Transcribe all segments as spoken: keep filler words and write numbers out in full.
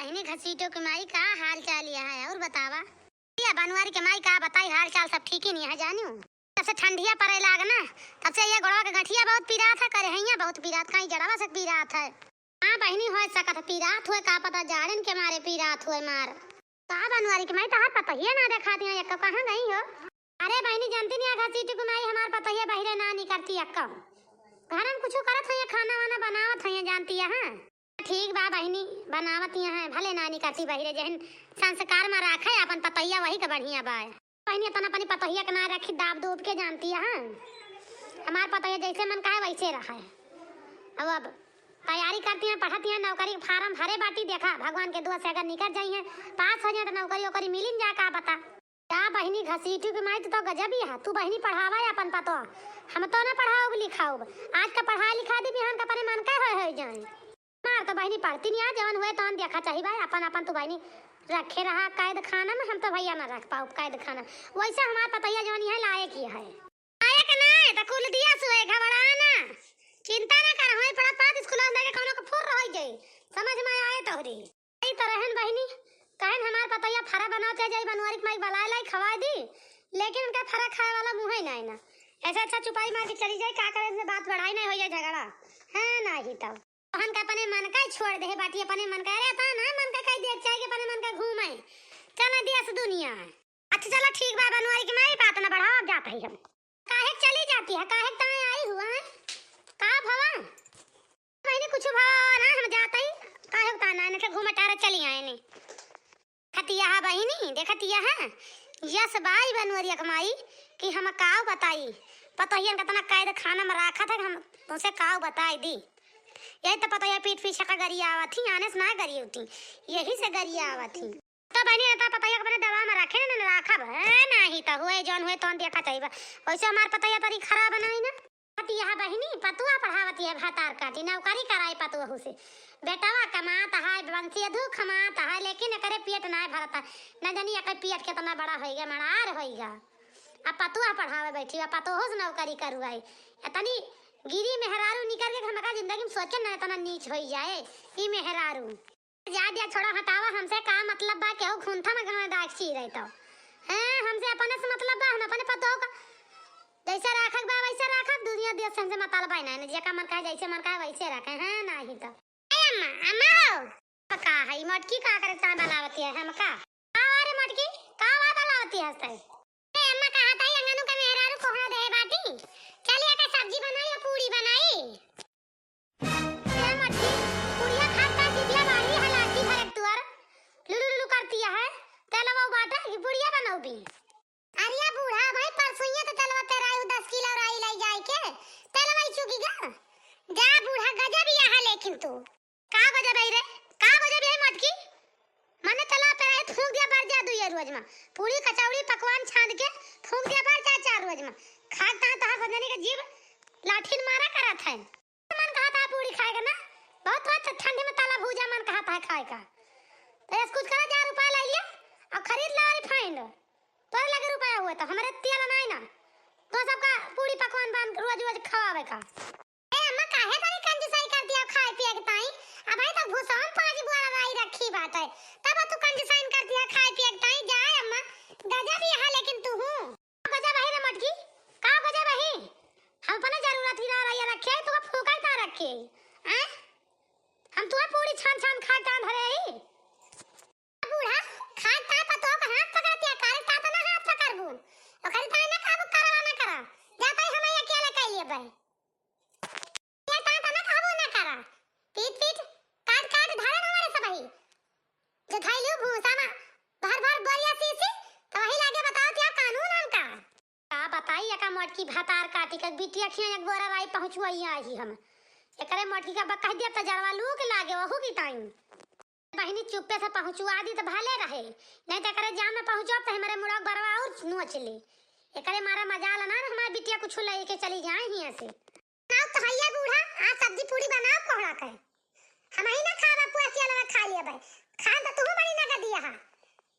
बहिनी घसीटो के माई का हाल चाल यह है और बतावा? या बनवारी के माई का बताई, हाल चाल सब ठीक ही नहीं है जानू। जब से ठंडिया पड़े लाग ना, तब से ये गोड़वा के गठिया बहुत पीरात है, करहैया बहुत पीरात, कहीं जड़वा से पीरात है। हाँ बहिनी, हो सकत है पीरात हुए, का पता जाड़न के मारे पीरात हुए मार। का बनवारी के माई तहार पतोहिया ना देखा दिया, एक कहाँ गई हो? अरे बहिनी जानती नहीं, आधा सीटी कुमाई हमार पतोहिया बहिरे ना निकलती अक्का। घर में कुछ करत है, खाना वाना बनावत है, जानती है। हाँ ठीक बा बहिनी, बनावत यहाँ है, भले ना निकलती बहिरे, जहन संस्कार में रखे अपन पतोहिया वही के बढ़िया बा। बहिनी इतना अपनी पतोहिया के ना रखी, दाब दूब के जानती है। हाँ हमार पतोहिया जैसे मन कहे वैसे रहे। अब अब तैयारी करती हैं, पढ़ती हैं, नौकरी के फार्म भरे बाटी, देखा भगवान के दुआ से अगर निकल जाई हैं, पास हो जाए तो नौकरी ओकरी मिलिन जा, का बता। का बहिनी घसीटू की माई, तू तो गजब ही है। तू बहिनी पढ़ावा अपन पतो, हम तो ना पढ़ाउब लिखाउब। आज का पढ़ाई लिखा दी, बिहान का अपने मन का होए होए जाए। मार तो बहिनी पढ़ती नहीं आ, जवन हुए तवन देखा चाही भाई, अपन अपन तू बहिनी रखे रहा कैद खाना में, हम तो भैया ना रख पाउब कैद खाना। वैसे हमार पतैया जवन है लायक ही है। लायक ना है तो कुल दिया सुए घबरा ना, चिंता ना कर, हमारी पढ़ा पात स्कूल में के कोनो के फुर रह जाए, समझ में आए तोहरी। आई तो रहन बहिनी, कहन हमार पतैया फरा बनावत है, जाई बनवारी के माई बलाए लाई खवाए दी, लेकिन उनका फरा खाए वाला मुँह ही नहीं ना। ऐसा अच्छा चुपाई मार के चली जाए, का करे से बात बढ़ाई नहीं हो जाए झगड़ा, है ना ही तब। तोहन का अपने मन का ही छोड़ दे बाटी, अपने मन का, अरे अपन ना मन का कही देख चाहे कि अपने मन का घूमे, चल ना देश दुनिया। अच्छा चला ठीक बा बनवारी के माई, बात ना बढ़ाओ, अब जात ही हम। काहे के चली जाती है, काहे के ताई आई हुआ है? का भवा? बहिनी कुछ भवा ना, हम जात ही, काहे के ताना, इनके घूमे टारे चली आए ने। खतिया है बहिनी, देखतिया है, यस बाई बनवरिया के माई कि हम काव बताई, पतोहियन के तना कैद खाना में राखत है, हम तुमसे काव बताई दी। यही तो पतोहिया पीठ पीछे का गरियावत ही, आने से ना गरियवती, यही से गरियावत ही। तो बहिनी रहता पतोहिया के अपने दबा में रखे ना, ना राखब है, नाही तो हुए जौन हुए तौन देखा चाहिए। वैसे हमार पतोहिया तरी खराब नहीं ना। पतिया बहिनी, पतुआ पढ़ावती है, भातार काटी, नौकरी कराई पतुआ से। बेटवा कमात है, बंसी अधू कमात है, लेकिन एकरे पेट ना भरता। न जानी एकर पेट कितना बड़ा होइगा, मड़ार होइगा। अब पतुआ पढ़ावे बैठी बा, पतोहो से नौकरी करुआई। इतनी गिरी मेहरारू निकल के हमका जिंदगी में सोचे ना, इतना नीच होई जाए ई मेहरारू। जा दिया, छोड़ा, हटावा, हमसे का मतलब बा, केहू खूंथा में गाँव दाग ची रही तो। हैं, हमसे अपने से मतलब बा, हम अपने पतोह का जैसे राखक बा वैसे राखब, दुनिया देश से हमसे मतलब है ना, जेका मन कहे, जैसे मन कहे वैसे रखे, हैं, नाही तो। ए अम्मा, अम्मा हो। तो का है, ई मटकी का करे ता बनावती है, हम का? का हो रे मटकी, का वा बनावती है तै? ए अम्मा, कहा था, अंगनू का मेहरारू कोहड़ा दे बाटी, चलिए का सब्जी बनाई और पूरी बनाई। ए मटकी, पुड़िया खात का जिभिया बाढ़ी है लाठी भरक तुअर। लुलु लुलु करती है। तेलवा बाटा कि पुड़िया बनौबी। अरे बूढ़ा भाई, परसुइया तो तेलवा पेराई, दस किलो राई लाई जाए के। तेलवा ही चुकी गा। जा बूढ़ा, गजब यहाँ लेकिन तू। का गजब है रे? का गजब है मटकी? मने तेलवा पेराई फूंक दिया, बर जा दुइया रोज में। पूरी कचौड़ी पकवान छान के फूंक दिया, बर जा चार रोज में। खात ता तहार समझने के जीव लाठिन मारा करत है। मन कहा था पूरी खाए का ना, बहुत, बहुत ठंडी में तला भूजा मन कहा था खाए का। तो ऐसे कुछ करा, जा रुपया ले लिया और खरीद ला रिफाइंड। तोरे लगे रुपया हुए तो हमरे तेल नहीं ना, तो सबका पूरी पकवान बन रोज रोज खवावे का। ए अम्मा, काहे तनी कंजूसाई कर दिया खाए पिए के ताई? अब भाई तो भूसा में पाँच बोरा राई रखी बात है, तब तू कंजूसाई कर दिया खाए पिए के ताई। जाए अम्मा, गजब यहाँ लेकिन तू हूँ। गजब है रे मटकी, का गजब है? हम अपने जरूरत ही ना रही रखे, तू फूका ना रखे, हैं? हम तुहे पूरी छान छान खा के धरे ही। बूढ़ा, खात ता पतोह का हाथ पकड़तिया, कारे ता तो ना हाथ पकड़बू। ओकरी ता ना काबू करवा ना करा। जाता ही हम अकेले कह लेबे। ये ता तो ना काबू ना करा। पीट पीट, काट काट धरे ना हमारे सबही। जो धइलू भूसा में भर भर बोरिया सीसी, तो वही लागे बताओ क्या कानून हमका। का बताई, एका मोटकी भातार काटी के बिटिया खिया एक बोरा राई पहुँचुआई आई हम। एकरे मोटकी का बा कह दिया तो जरवा लू के लागे वहू की टाइम। बहिनी चुप्पे से पहुँचुआ दी तो भले रहे, नहीं तो एकरे जाम में पहुँचो तो हमारे मुड़ा बरवा और नोच ले। एकरे मारा मजाल ना हमारे बिटिया कुछ लेके चली जाए हियाँ से। ना तो हैया बूढ़ा, आज सब्जी पूरी बनाओ कोहड़ा के। हम ही ना खाबा, पुआ के अलावा खा लेबे। खान तो तू बड़ी ना दिया हा।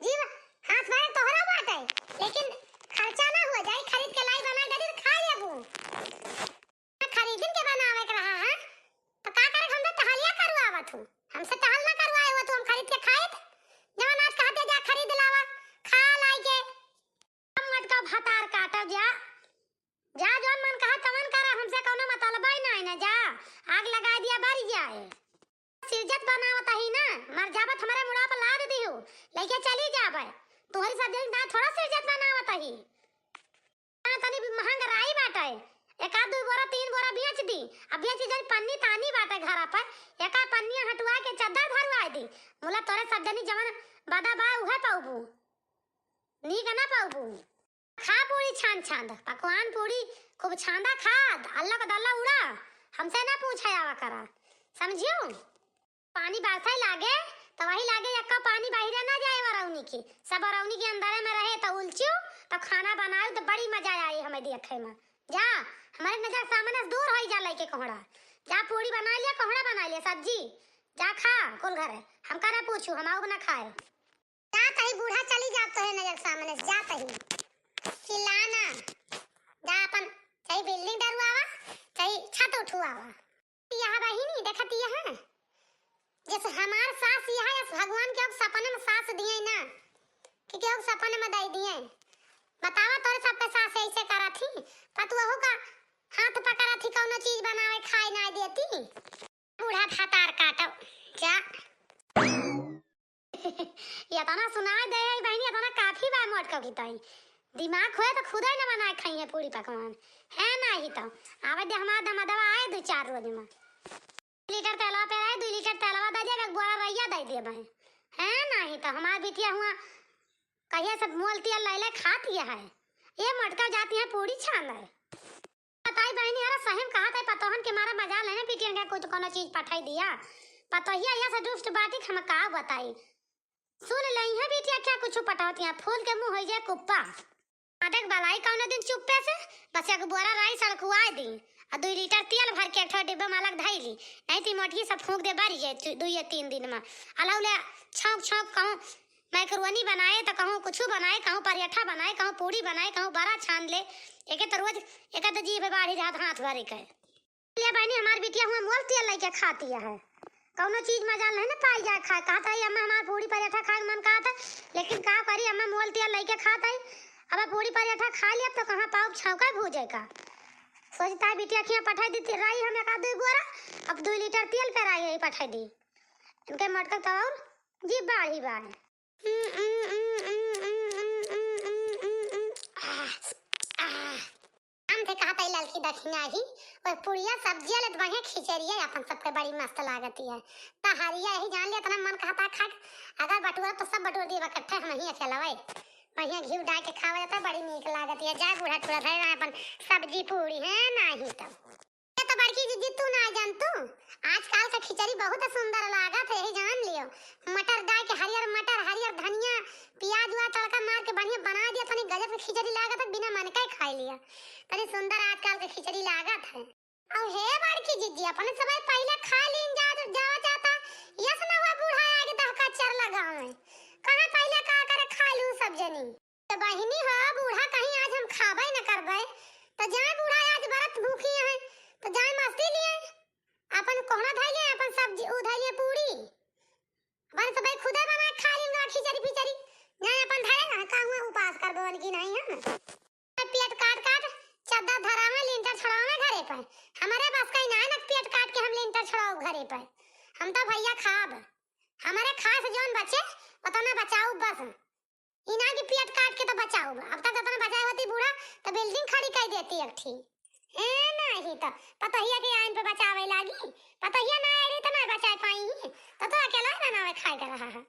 जीव हाथ भरे तोहरा बाटे, लेकिन खर्चा ना हुआ जाए, खरीद के लाई बना के दे, खा लेबू। खरीदिन के बनावे के रहा है, तो का करे, हम तो टहलिया करवावत हूँ। हमसे टहल ना करवाए हुआ, तू हम खरीद के खाए। हमारे मुड़ा पर लाद दिहू, लइके चली जाबे। तोहरी सब जनी दाँत थोड़ा सिरजत बनावत ही। हाँ, तनी महंग राई बाटे, एक आध दू बोरा, तीन बोरा बेच दी। अब बेच जन पन्नी तानी बाटे घरा पर, एक आध पन्निया हटवा के चद्दर धरवाए दी। मुला तोरे सब जनी जवन बदा बा उहे पउबू, नीक ना पउबू। खा पूरी छान छान, पकवान पूरी खूब छांदा खा, अल्ला को दल्ला उड़ा, हमसे ना पूछा आवा करा, समझियो? पानी बरसाई लागे, तो वही लागे यक्का पानी बाहरे ना जाए वरौनी की, सब वरौनी के अंदरे में रहे, तो उलचियो, तो खाना बनायो, तो बड़ी मजा आई हमें देखे में। जा, हमारे नजर सामने से दूर होई जा लइके कोहड़ा। जा पूरी बना लिया, कोहड़ा बना लिया, सब्जी, जा खा कुल घरे, हमका ना पूछू, हम आउब ना खाए। जात ही बूढ़ा चली जात तोहरे नजर सामने से, जात ही। चिल्लाना। जा अपन चाहे बिल्डिंग डरवावा, चाहे छत उठवावा। यह बहिनी देखत यह, जैसे हमार सास यह, यस भगवान के सपने में सास दिए ना, कि केहू सपने में दे दिए। बतावा तोरे सबके सास ऐसे करत ही, पतुहू का हाथ पकड़त ही, कौनो चीज बनावे खाए ना देती। बूढ़ा भातार काटो, जा। इतना सुनाई दे है बहिनी, इतना काफी बा मोटका की ताई। दिमाग होए तो खुदे न बनाए खाइए पूरी पकवान, है नाही तो। आवे दे हमार दमदवा आए दो चार रोज में। लीटर तेलवा पे रहे, दो लीटर तेलवा दे दे, एक बोरा रैया दे दे भाई। है नाही तो हमार बिटिया हुआ कहिए सब मोल तिया ले ले खात ये है। ये मोटका जाती है पूरी छान है। बताई बहिनी, अरे सही में कहत है, पतोहन के मारे मजाल है ना, बिटियन के कुछ कोनो चीज पठाई दिया। पतोहिया यस दुष्ट बाटी, हम का बताई। सुन लई है बिटिया, क्या कुछ पटावतिया, फूल के मुंह होई जाए कुप्पा। अटक बलाई कौनो दिन चुप्पे से, बस एक बोरा राई सड़कुआए दी, आ दो लीटर तेल भर के एक ठो डिब्बा में अलग धई ली, नहीं तो मोटकी सब फूंक दे बारी है, दो या तीन दिन में। अलौले छौंक छौंक कहूँ मैकरोनी बनाए, तो कहूँ कुछ बनाए, कहूँ पराठा बनाए, कहूँ पूड़ी बनाए, कहूँ बड़ा छान ले। एके तो रोज, एके तो जीभ बाढ़ी जात हाथ भरे के। ले बहिनी, हमार बिटिया हुआ मोल तेल लइके खाती है, कौनो चीज मजाल नहीं ना पाई जाए खाए। कहत रही, "अम्मा, हमार पूड़ी पराठा खाए के मन कहत है, लेकिन का करी अम्मा, मोल तेल लइके खात है।" अब पूड़ी पराठा खा लिया तो कहाँ पाउब छौंका भूजे का। सोचता है बिटिया खिया पठाई दी रही हम एक आध दो बोरा, अब दो लीटर तेल पे रही है पठाई दी। इनके मटका तो और जीभ बाढ़ी बाढ़। हम तो कहत है ललकी दखिना ही, वह पुड़िया सब्जिया ले तो बढ़िया खिचड़िया अपन सबके बड़ी मस्त लागती है। तहरिया यही जान लिया, इतना मन कहता खा के, अगर बटुआ तो सब बटुर दिए इकट्ठे, हम ही अकेला वही बढ़िया घी डाल के खावा जाता है, बड़ी नीक लागती है। जा बूढ़ा टूढ़ा धरे रहे अपन सब्जी पूड़ी है नाही तो। ये तो बड़की जिज्जी तू ना जानतू, आजकल का खिचड़ी बहुत सुंदर लागत है, यही जान लियो। मटर डाल के, हरियर मटर, हरियर धनिया, प्याज उआ तड़का मार के बढ़िया बना दिया, तनी गजब के खिचड़ी लागत है, बिना मन के खाई लिया। तनी सुंदर आजकल के खिचड़ी लागत है। और हे बड़की जिज्जी, अपने सबे पहिले खा लीन जा, जावा चाहता, यस न हुआ बूढ़ा आगे दहका चर लगावे। कहाँ पहिले का करे खा लू सब जनी। तो बहिनी हो, बूढ़ा कहीं आज हम खाबे न करबे, तो जाए बूढ़ा आज बरत भूखी है, तो जाए मस्ती लिए, अपन कोहड़ा धइले, अपन सब्जी उ धइले पूड़ी, अपन सबे खुदे बना के खा लीन खिचड़ी पिचड़ी, जाए अपन धरे ना, का हुआ उपास करबे की नहीं हम। पेट काट काट चद्दर धरावे, लिंटर छड़ावे घरे पर, हमारे बस का ही ना है ना पेट काट के हम लिंटर छड़ाओ घरे पर, हम तो भैया खाब, हमारे खाए से जौन बचे, उतना बचाओ बस। इना की पेट काट के तो बचाओ, अब तक उतना बचाए होती बूढ़ा, तो बिल्डिंग खड़ी कर देती एक ठी। ए, नहीं तो पतोहिया के आइन पे बचावे लागी, पतोहिया ना आई रही तो ना बचाए पाई, तो, तो अकेला ही बनावे खाए के रहा है।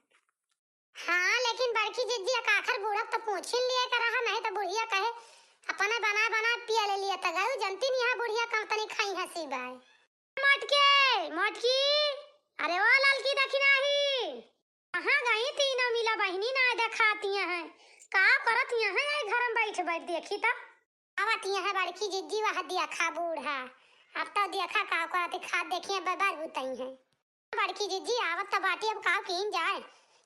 हाँ, लेकिन बड़की जिज्जी एक आखिर बूढ़ा तो पूछिन लिए के रहा, नहीं तो बुढ़िया कहे, "अपने बना बना पिया ले लिए तो गयू, जनती नहीं है बुढ़िया कम तनी खाई हंसी बाय।" मोटके, मोटकी, अरे ओ ललकी दखिना ही, कहाँ गई तीनों मिला बहिनी, ना देखाती हैं, का करत हैं, यही घर में बैठ बैठ देखी तो। आवत हैं बड़की जिज्जी, वह देखा बूढ़ा, अब तो देखा का करत, खात देखिए बबार बुतई हैं। बड़की जिज्जी आवत तो बाटी, अब का कीन जाए,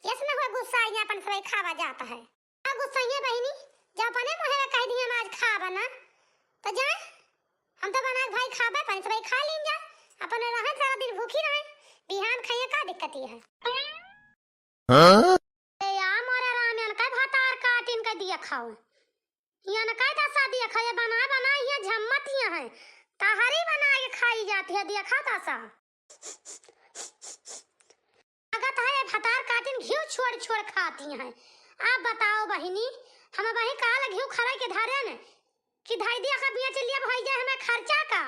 यस न हुआ गुस्सा आई अपन सबे खावा जाता है। का गुस्सा है बहिनी, जब अपने मुँहे में कह दिए हम आज खाब ना, तो जाए, हम तो बना के भाई खाबे, अपन सबे खा लीन जा, अपन रहन सारा दिन भूखी रहे, बिहान खाइए का दिक्कत ये है। हाँ? ए या मोरे राम, इनका भतार काटिन के दिया खाओ, इनका दसा दिया खाए, बना बना ये झम्मत ये है, तहरी बना के खाई जाती है, देखा दसा। लागत है भतार काटिन घिउ छोड़ छोड़ खाती हैं। आप बताओ बहिनी, हम वही काल घिउ खराई के धरे न कि धई दिया का बिया चलिया भई जाए हमें खर्चा का।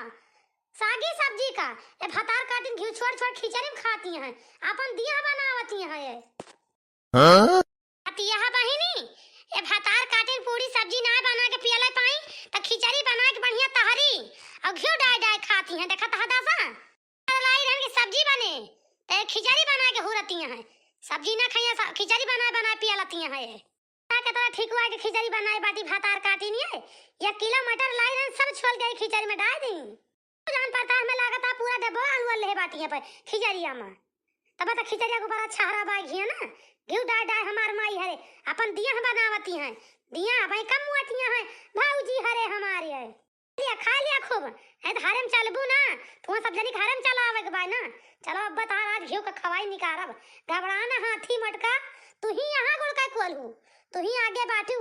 सागी सब्जी का, ए भतार काटिन घिउ छोड़ छोड़ खिचड़ी में खाती हैं, अपन दिया बनावती हैं ये। हाँ? अतिया बहिनी, ए भतार काटिन पूरी सब्जी ना बना के पियले पाई, त खिचड़ी बना के बढ़िया तहरी और घिउ डाय डाय खाती हैं। देखत ह दासा, लाई रहन के सब्जी बने, त खिचड़ी बना के हुरती हैं। सब्जी ना खाइए, स-, खिचड़ी बनाए बनाए पियलती हैं ये। का के तरह ठीक हुआ कि खिचड़ी बनाए बाटी भतार काटिन ये, या किलो मटर लाई रहन, सब छोल के खिचड़ी में डाल दी। जान पड़ता है, हमें लागत है पूरा डब्बा आलू ले बाटी है पे खिचड़िया में। तब तो खिचड़िया के ऊपर छहरा बाई घिया ना, घिउ डाय डाय हमार माई हरे, अपन दिया हम बनावती हैं। दिया भाई कम मुआतिया हैं, भौजी हरे हमारे है। लिया, खा लिया खूब, है तो हरे में चलबू ना, तू सब जनी के हरे में चलावे के बाय ना। चलो अब बता, आज घिउ का खवाई निकारब, घबरा ना हाथी मटका, तू ही यहाँ गुड़ का कोल हूँ, तू ही आगे बाटू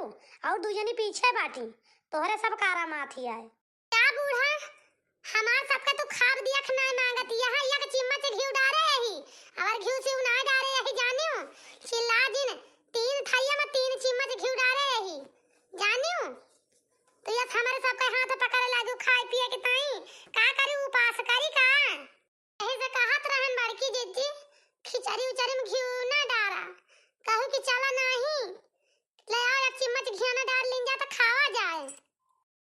और दू जनी पीछे बाटी, तोहरे सब कारा माथी आए। का बूढ़ा, हमार सबके तू खाब दिया ख नाय मांगत, यहाँ एक चिम्मच घिउ डारे यही, और घिउ सिउ नाय डारे यही जानियो, चिल्ला जिन, तीन थैया में तीन चिम्मच घिउ डारे यही जानियो। तू यस हमारे सबके हाथ पकड़े लागू खाए पिए के ताई, का करी उपास करी का? यही से कहत रहन बड़की जिज्जी, खिचड़ी उचड़ी में घिउ ना डारा, कहू कि चला नाही, ले आओ एक चिम्मच घिया ना डार लीन जा तो खावा जाए।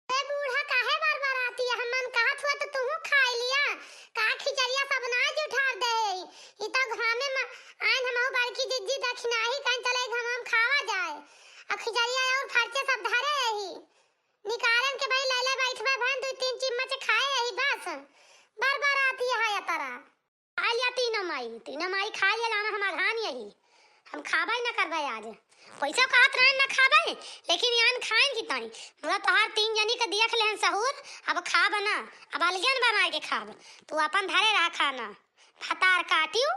ए बूढ़ा, काहे बरबराती है? हमन कहत हुआ तो तुहू खाई लिया। का खिचड़िया सब ना जुठार दे? ई तो घामे में आइन हमहू बड़की जिज्जी दखिनाही कहीं चले घाम हम खावा जाए। आ खिचड़िया और फरचे सब धरे यही। निकारन के भाई लैले बैठबे भन दू तीन चिम्मच खाए यही बस। बरबराती है या तरा। खा लिया तीनों माई, तीनों माई खा लिया, लाना हम अघान यही, हम खाबे न करबे आज। पैसा कहत रहन न खाबे, लेकिन यान खाइन की ताई। मुरा तोहार तीन जनी के दियख लेहन सहूर, अब खाब ना, अब अलगन बनाए के खाब। तू अपन धरे रहा खाना, भतार काटियो।